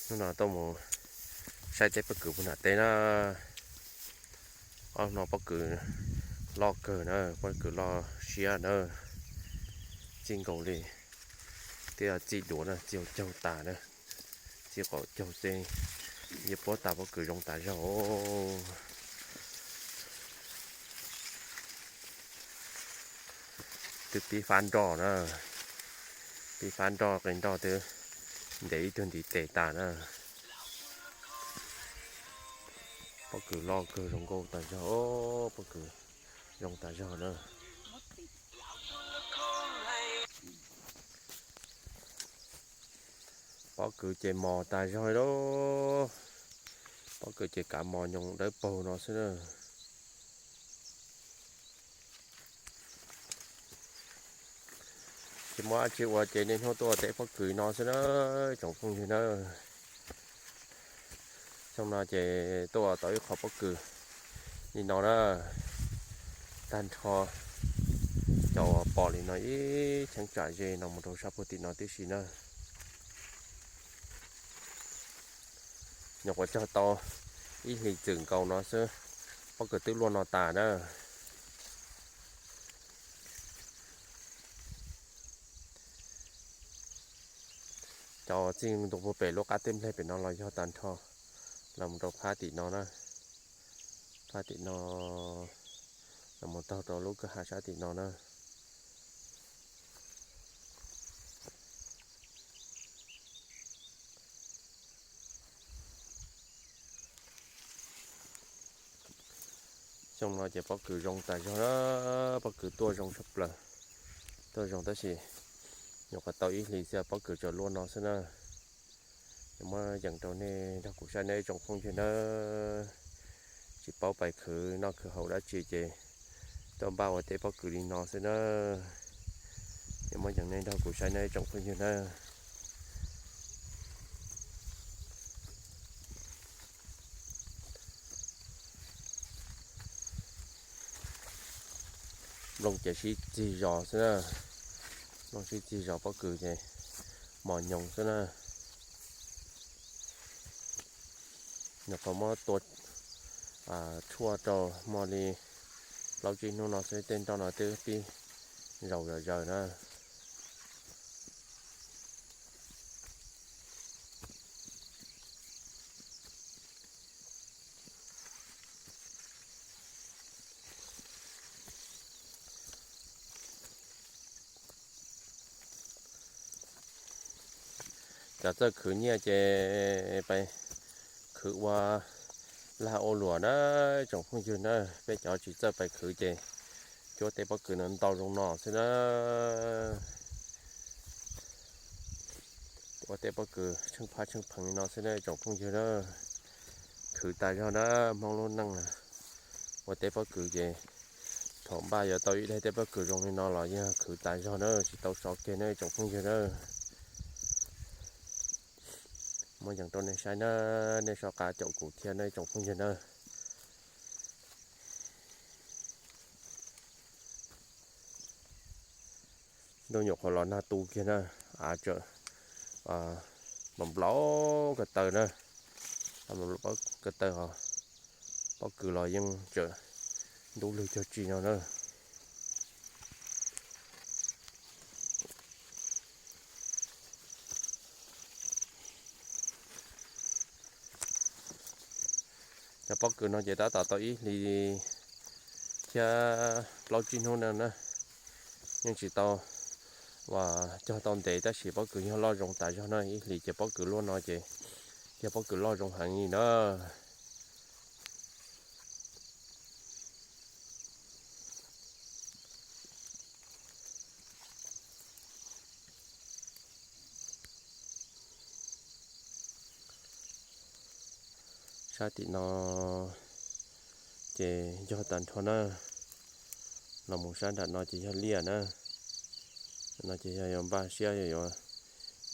Hnub no tuaj mus saib teb pob kws puag nram teb na. Ob hnub no pob kws loj kawg na, pob kws loj siab na, txij nkaus li twb txij duav na, txij hauv caug tas na, txij qaum caug xwb, yeej puab tas, pob kws zoo tas zog. Twb pib fab nroj na, pib fab nroj, qe nroj twb ntev ib tug ntiv tes tas na. Pob kws loj kawg, zoo nkauj tas zog, pob kws zoo tas zog na. Pob kws ces mos tas zog li lauj. Pob kws ces kav mos nyoos dawb paug no xwb na. Tsis muaj dab tsi ua ces niaj hnub tuaj ua teb pob kws no xwb na, tsoom phooj ywg na. Xyoo no ces tuaj ua tau ib qho pob kws li no na. Tag nrho cov uas pom li no ib cheeb tsam ze no mus rau sab puag tim no tib si na. Nyuam qhuav cog tau ib hlis txwm nkaus no xwb, pob kws twb luaj no tas na. Cov txij ntua puag pem lub qab teb nplej pem no los yog tag nrho, los mus rau phab tim no na, phab tim no, los mus taug rau lub kwj ha sab tim no na. Xyoo no ces pob kws zoo tas zog na, pob kws tuaj zoo tshaj plaws, tuaj zoo tab sis nyuam qhuav tau ib hlis xwb pob kws tsuas luaj no xwb na. Ces muab yees rau nej nrog kuv saib nawb tsoom phooj ywg nawb. Tsis paub pais khwv noj khwv haus dab tsi ces tuaj npaj ua teb pob kws li no xwb na. Ces muab yees nej nrog kuv saib nawb tsoom phooj ywg nawb. Nplooj ces sib txig zos xwb na, nplooj sib txig zos, pob kws ces mos nyoos xwb na. Nyuam qhuav muab tua tshuaj rau muaj li plaub tsib hnub no xwb tej nroj no twb pib zaus zom zaws na. Cov txawj khwv nyiaj ces pais khwv ua lag ua luam na tsoom phooj ywg na. Peb cov tsis txawj pais khwv ces cuab tej pob kws no ntau zoo no xwb na. Ua tej pob kws tsheej phab tsheej pheev li no xwb na tsoom phooj ywg na. Khwv tas zog na, Hmoob lub neej na. Ua tej pob kws ces thaum npaj yuav tau ib daim tej pob kws zoo li no los yeej khwv tas zog na, tsis tau sov kiag na tsoom phooj ywg na. Muab yees rau nej saib na, nej soj qab caum kuv thiab na tsoom phooj ywg na. Ntuj nyuam qhuav los nag tu kiag na, av tseem nplaum nplaum ko taw na, nplaum nplaum ko taw, pob kws los yeej tseem ntub lwg cog tsi no na. Cov pob kws no ces tab tom tau ib hlis thiab plaub tsib hnub no na, yeej tsis tau uas cog tau ntev tab sis pob kws yog loj zoo tas zog na. Ib hlis ces pob kws luaj no ces yog pob kws loj zoo heev li na. Sab tim no ces yog tag nrho na, los mus sab nram no ces yog liaj na. No ces yog yuav npaj siab yuav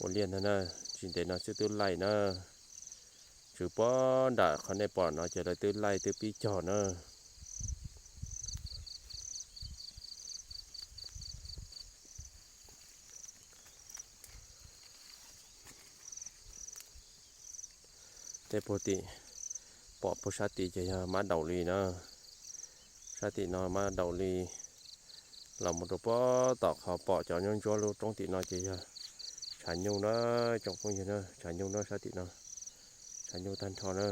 ua liaj ntag na, tsis ntev no xwb twb laij na. Tswv puag nram qhov nej pom no ces lawv twb laij twb pib cog na. Tej puag tim, pom puag sab tim ces yog mab daum li na. Sab tim no mab daum li. Los mus rau puag tom qhov pom cov nyuj ntsuab lub roob tim no ces yog tshav nyuj na, tsoom phooj ywg na, tshav nyuj na sab tim no. Tshav nyuj tag nrho na.